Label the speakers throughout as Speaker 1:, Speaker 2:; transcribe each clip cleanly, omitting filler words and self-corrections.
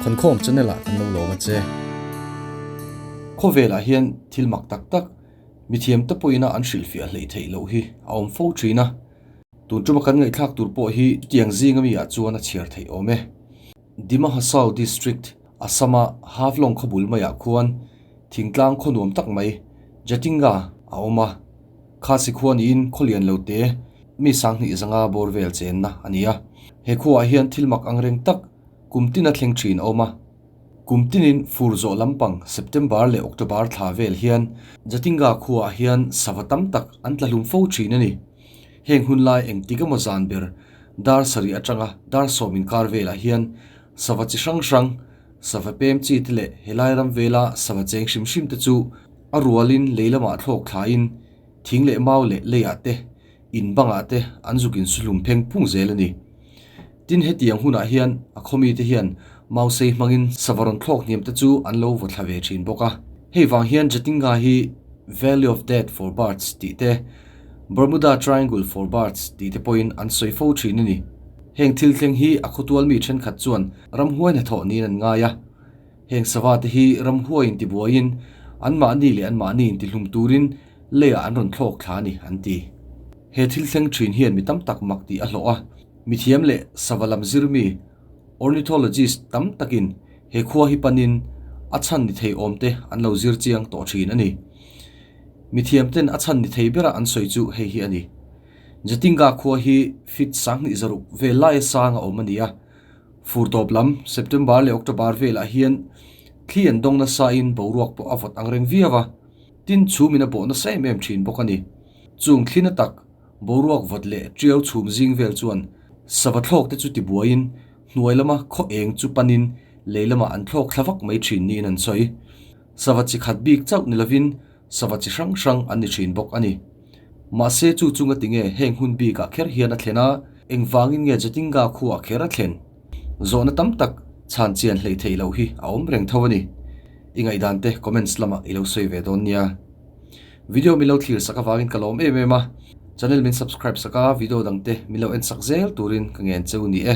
Speaker 1: Khawnkhawm channel ah kan lo lawm a che. Khawvelah hian thil mak tak tak mithiam te pawhin a an hrilhfiah hleih theih loh hi a awm fo thin a. Tun tuma kan ngaihthlak tur pawh hi chutiang zinga mi ah chuan a chhiar theih awm e. Dima Hasao District, Assam-a Haflong khawbul maiah khuan thingtlang khaw nuam tak mai Jatinga a awm a. Khasi khua niin khaw lian lo te mi sanghnih zanga bawr vel chenna a ni a. He khuaah hian thil mak ang reng tak kum tina thleng thin a awm a. Kum tinin fur zawh lampang September leh October thla vel hian Jatinga khuaah hian sava tam tak an tla hlum fo thin a ni. Heng hun lai engtik emaw zan ber dar sarih atanga dar sawm inkar velah hian sava chi hrang hrang, sava pem chi te leh helai ram vela sava cheng hrim hrim te chu a rualin lei lamah thlawk thlain thing leh mau leh leiah te, in bangah te an zuk insuhlum pheng phung zel a ni. Tin hetiang hunah hian a khawmi te hian mau sei hmangin sava rawn thlawk hniam te chu an lo vaw thla ve thin bawk a. Hei vang hian Jatinga hi Valley of Death for Birds tih te, Bermuda Triangle for Birds tih te pawhin an sawi fo thin a ni. Heng thil thleng hi a khawtual mi thenkhat chuan ramhuai hnathawh niin an ngai a. Heng sava te hi ramhuai intibuaiin anmahni leh anmahni intihlum turin leiah an rawn thlawk thla a ni an ti. He thil thleng thin hian mi tam tak mak tih a hlawh a. Mithiam leh sava lam zirmi, ornithologist, tam takin he khua hi panin a chhan ni thei awm te an lo zir chiang tawh thin a ni. Mithiam ten a chhan ni thei bera an sawi chu hei hi a ni. Jatinga khua hi feet sanghnih zaruk vel laia sang a awm a ni a. Fur tawp lam, September leh October velah hian thli an dawng nasain boruak pawh a vawt angreng viau a, tin chhumin a bawh nasa em em thin bawk a ni. Chung thli na tak Boruak vawt leh ṭiau chhum zing vel chuan sava thlawk te chu tibuaiin hnuai lama khaw eng chu panin lei lamah an thlawk thla vak mai ṭhin niin an sawi. Sava chi khat bik chauh ni lovin sava chi hrang hrang an ni ṭhin bawk a ni. Mahse chu chunga tinge heng hun bikah kher hian a thlen a, engvangin nge Jatinga khuaah kher a thlen? Zawhna tam tak chhan chian hleih theih loh hi a awm reng tho a ni. I ngaihdan te comments lamah i lo sawi ve dawn nia. Video min lo thlir sak avangin ka lawm em em a, channel min subscribe sak a, video dang te min lo en sak zel turin ka ngen cheu ni e,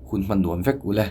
Speaker 1: hun hman nuam vek ule.